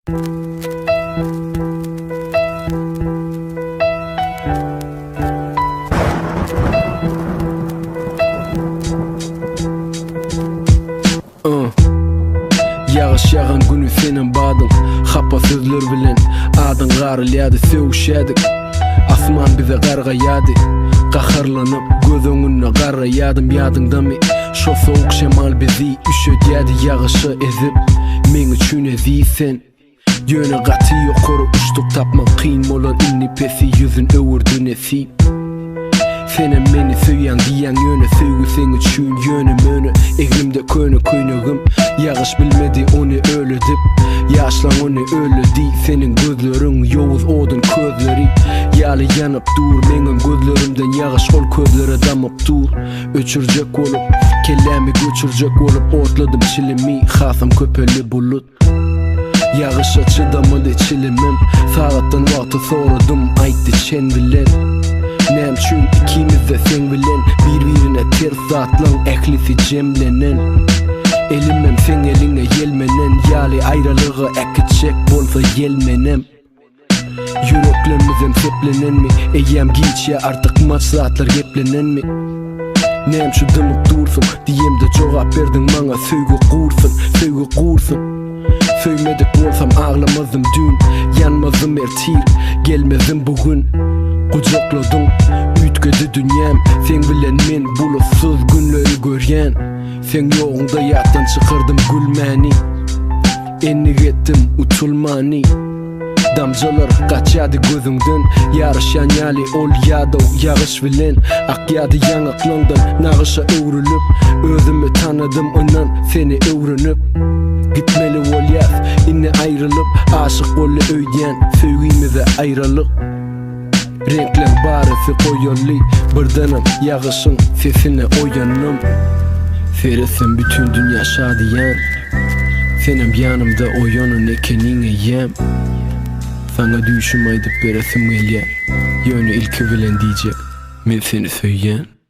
Ýagyş ýagan güni senem badyň Hapa sözler bilen adyň garylýady Sögüşýädik Asman bize gargaýady Gaharlanyp göz öňünde garraýadym Ýadyňdamy şo sowuk şemal bizi Üşedýädi ýagyşa ezip Meň üçin eziz sen Ýöne gaty ýokary uçduk tapmak kyn bolar indi pesi ýüzün öwürdi nesip Senem meni söýýäň diýýäň ýöne söýgi seň üçin ýöne möne Egnimde köne köýnegim ýagyş bilmedi ony öledip Ýaşlaň ony ölledi seniň gözleriň ýowuz odun közleri Ýaly ýanyp dur meňem gözlerimden ýagyş ol közlere damyp dur Öçürjek bolup kellämi göçürjek bolup otladym çilimi hasam köpeldi bulut Ýagyşa çydamady çilimim Sagatdan wagty soradym aýtdy çen bilen Näme üçin ikimizde seň bilen Bir-birine ters zatlaň ählisi jemlenen Elimem seň eliňe ýelmenen ýaly Aýralyga äkitjek bolsa ýel menem Ýüreklemizem seplenenmi Eýýäm giç ýa artykmaç zatlar geplenenmi Nämçün dymyp dursuň diýemde jogap berdiň maňa Söýgi gursun, söýgi gursun Söýmedik bolsam aglamazdym düýn Ýanmazdym ertir, gelmezdim bu gün Gujakladyň, üýtgedi dünýäm Seň bilen men bulutsyz günleri görýän Seň ýoguňda ýatdan çykardym gülmäni Endik etdim utulmany Damjalar gaçýady gözüňden Ýaryşýan ýaly ol ýadaw ýagyş bilen Akýady ýaňaklaňdan nagyşa öwrülip Özümi tanadym ynan seni öwrenip Gitmeli bolýas indi aýrylyp Aşyk boldy öýdýän söýgimize aýralyk Reňkleň barysy goýaldy Birdenem ýagyşyň sesine oýandym Seretsem bütin dünýä şadyýan Senem ýanymda oýanan ekeniň eýýäm Saňa düýşüm aýdyp beresim gelýär Ýöne ilki bilen diýjek Men seni söýýän.